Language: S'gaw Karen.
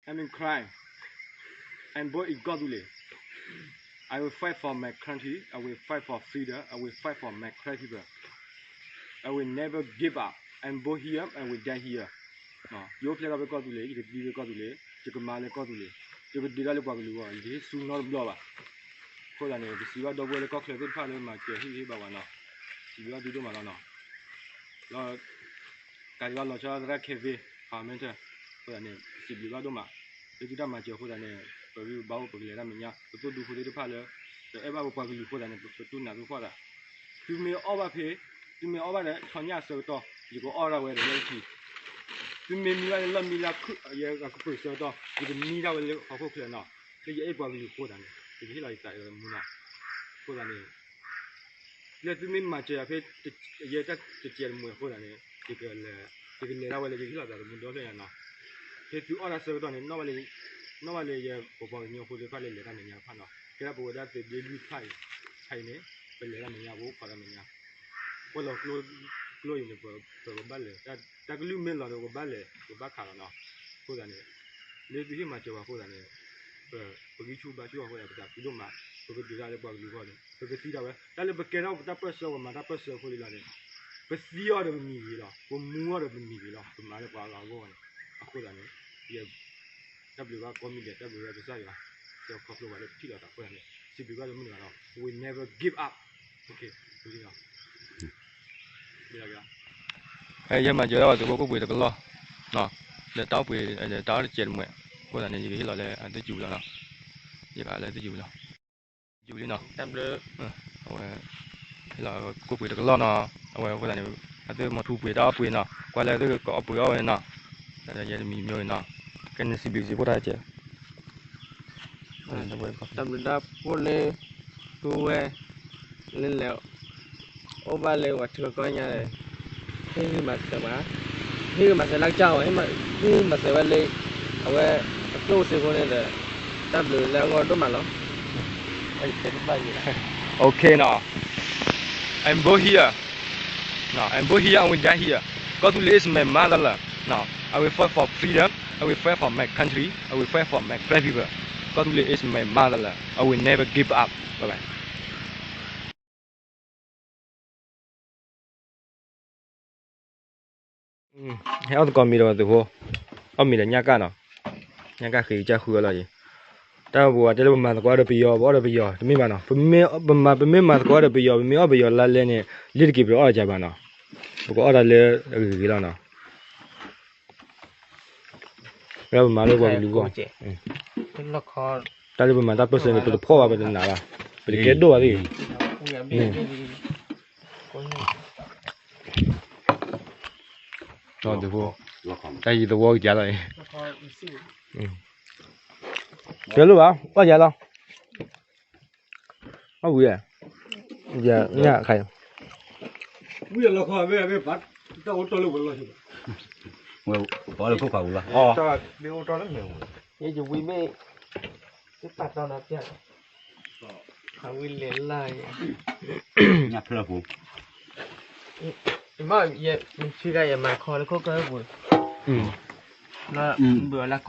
I'm in crime. I'm born in ကီၢ်သူလ့ၤ. I will fight for my country. I will fight for freedom. I will fight for my clan people. I will never give up. I'm born here. I will die here. ယအိၣ်ဖျဲၣ်ထီၣ်ဖဲကီၢ်သူလ့ၤ, ယကသံဖဲကီၢ်သူလ့ၤ, ယကမၤလၢကီၢ်သူလ့ၤ, ယကဒုးတၢ်လၢပှၤကလုာ်အဂီၢ်, ယဟ့ၣ်ဆူနီတဘျီဘၣ်. အဃိသတးန့ၣ် ပစံးဘျုးဒီပုၢ်ဝဲၢ်လၢကီၢ်ချၢသ့ၣ်တဖၣ်လၢမၤစၢၤဟ့ၣ်ဂံၢ်ဟ့ၣ်ဘါပှၤနီၤ, စံးဘျုးဒိၣ်ဒိၣ်မးလီၤနီၤ. လီၤ ကးဒံးဘၣ်လီၤဆီဒၣ်သရၣ် Kevin Parmenter, အဃိသတးန့ၣ် ပစံးဘျုးဘၣ်ဒိၣ်မး လၢသုတၢ်မၤစၢၤအဃိသတးန့ၣ် ပဂံၢ်ပဘါအိၣ် ပကလဲၤတၢ်မဲာ်ညါ, ပသိၣ်ဒူဖိသ့ၣ်တဖၣ်လၢ ပအဲၣ်ဘၣ်ပပှၤကလုာ်အဃိသတးန့ၣ် ပတူၢ်နးတူၢ်ဖှီၣ်သး, သုမ့ၢ်အီၣ်ဘၣ်ဖဲ သုမ့ၢ်အီၣ်ဘၣ်ဒီး ဆီညၣ်အဆၢကတီၢ် ယကအီၣ်ဒၣ်ဝဲဒီးလၢထံ, သုမ့ၢ်မံဘၣ်လၢလီၢ်မံလၢ ယကပၢၤဆၢကတီၢ် ယကမံဒၣ်ဝဲလၢဟီၣ်ခိၣ်ချၢနီၤ, လၢယအဲၣ်ပှၤကလုာ်အဃိသတးန့ၣ် ယကဟ့ၣ်လီၤယသးဒီးမူနီၤ, အဃိသတးန့ၣ် လၢသုမ့ၢ်မၤစၢၤယၤဖဲ ယဲတၢ်တစဲးတမှဲၤအဃိသတးန့ၣ် ယကလဲၤဒၣ်ဝဲလၢယကဟ့ၣ်လီၤသးသမူဒီဖျၢၣ်ညါနီၤ, ဖဲသုအီၣ်တၢ်ဆၢကတီၢ်န့ၣ် နီၣ်ဘၣ်လၢ နီၣ်ဘၣ်လၢယပပှၤကညီဖိသ့ၣ်တဖၣ်လၢလဲၤတၢ်မဲာ်ညါတဖၣ်နီၤ, ကဲဒၣ်ပဝဲဒၣ်သုးဒ့လွံၢ်ဖျၢၣ်အံၤ, ဖဲအံၤန့ၣ် ပလဲၤတၢ်မဲာ်ညါ ပအိၣ်ခိးတၢ်မဲာ်ညါ, ပှၤလီၤကျိကျိအံၤန့ၣ် ပကဘၣ်လဲၤ, တၢ်ကလုၢ်မ့ၢ်လီၤဒီး ပကဘၣ်လဲၤ ပကဘၣ်ခးလီၤနီၤ, အဃိသတးန့ၣ် လၢသုဟ့ၣ်မၤစၢၤပှၤအဃိသတးန့ၣ် ပဂံၢ်ဆူၣ်ဘါဆူၣ်အဃိသတး ပသးခုဒိၣ်မး, ပကဒုးတၢ်လၢပှၤကလုာ်အဂီၢ်န့ၣ် ပကသံဒၣ်ဝဲ, တၢ်လၢပကဲထီၣ်ပတၢ်ပၢၢ်ဆၢ ပမၤတၢ်ပၢၢ်ဆၢအဃိလံလီၤန့ၣ်, ပသံအီၤဒီးပမံၤဂ့ၤလီၤ, ပမူအီၤဒီးပမံၤဂ့ၤလီၤ, ပမၤလၢပှၤဂၤအဂီၢ်န့ၣ်, အဃိသတးန့ၣ် ယ တၢ်ဘျုးဘၣ်ကိးမံၤဒဲး, တၢ်ဘျုးဘၣ်ကစၢ်ယွၤ, ကစၢ်ခီဖျိပှၤလၢပထံၣ်လိာ်သးအဃိသတးန့ၣ် စံးဘျုးဘၣ်လၢမုၢ်နၤလီၤ, we never give up, ယမၤစၢၤဒၣ်ပှၤသုးဖိကိၣ်ပှ့ၤတကလီၢ်, ဒီးတၢ်အိၣ်ပှ့ၤ တၢ်အီၣ်တစဲးတမှဲၤ, အဃိသတးန့ၣ် ယကဟ့ၣ်လီၤလၢအသုစုပူၤလီၤနီၤ, ယကလၢသုစုပူၤလီၤ, စုပူၤလံနီၤ, တၢ်ဘျုး, အဝဲ ဟ့ၣ်လီၤကိၣ်ပှ့ၤတကလီၢ်နီၤ, အဝဲအဃိသတးန့ၣ် အသုမီၤထူပှ့ၤတၢ်အီၣ်ပှ့ၤနီၤ, ကွၢ်လၢသုကအီၣ်ပှ့ၤအီၣ်ဝဲနီၤ, ယဲတမံၤမ့ၢ်နီၤ, ကဲန့ၣ်စံးဘျုးစံးဖှိၣ်တၢ်ကဲး တၢ်ဘျုးတၢ်ဖှိၣ်လၢ သုဝဲ လၢလဲၤ အိၣ်ဘၣ်လၢပှၤထံကီၢ်ညါဒီး ဟ့ၣ်ဂံၢ်မၤစၢၤဘၣ်, ဟ့ၣ်ဂံၢ်မၤစၢၤလၢကစၢ်အီၤ, ဟ့ၣ်ဂံၢ်မၤစၢၤဝဲလၢ အဝဲ အကျိၣ်စ့ဖိန့ၣ်ဒီး တၢ်ဘျုးလၢအဂီၢ်ဒိၣ်မးလီၤ. Okay နီၤ, I'm born here, I'm born here, I will die here. ကီၢ်သူလ့ၤ is my motherland. I will fight for freedom. I will fight for my country. I will fight for my clan people. ကီၢ်သူလ့ၤ is my motherland. I will never give up. Bye bye. ဟဲအီၣ်သကိးမ့ၤဒီးသုးဖိ, အီၣ်မ့ၤဒီးညၣ်ကၣ်နီၤ, ညၣ်ကၣ်ဃ့ကစၢ်ဃုအီၣ်လီၤအံၤ, တၢ်ပဝဲတဲလၢပမၤသကိးဒီးပယီၤ ပအီၣ်ဒီးပယီၤ တမ့ၢ်ဘၣ်နီၤ, ပမ့ၢ်မၤသကိးဒီးပယီၤ ပမ့ၢ်အီၣ်ပယီၤလါလဲန့ၣ် လ့တက့ၤပတအီၣ်တၢ်ဘၣ်နီၤ, ပကအီၣ်တၢ်လၢအဂ့ၤဂ့ၤလီၤနီၤ. လၢပမၤလၢပှၤကလုာ်အဂီၢ်, တၢ်လၢပမၤတၢ်ပၢၢ်ဆၢန့ၣ် ပတဖှီၣ်ဘၣ် ပတနာ်ဘၣ်, ပတကဲဒိၣ်ဘၣ်သ့ၣ်ဂ့ၤ, တၢ်ယံၤသဝီကစၢ်လီၤ, ကဲလိၣ်ဘၣ် အီၣ်ယၤလီၤ. အဝံၤ, ယညၣ်ခါ, ဝံၤလီၤခီ အဝဲ အဝဲဘၣ် တၢ်အိၣ်တီၢ်လၢဝဲလီၤ, ဝဲပီလၢခိၣ်ခါဝံၤလီၤ, ယဝံၤမ့ၢ် ယပာ်တီၢ်နီၤပျၢ်, အဝံၤလဲၤလၢ်, ညၣ်ဖျၢၣ်ပူၤ, မ့ၢ် ယမ့ၢ်ဆံဂၤ ယမၤခီလၢခိၣ်ခါပူၤ, လၢဘၣ်လၢ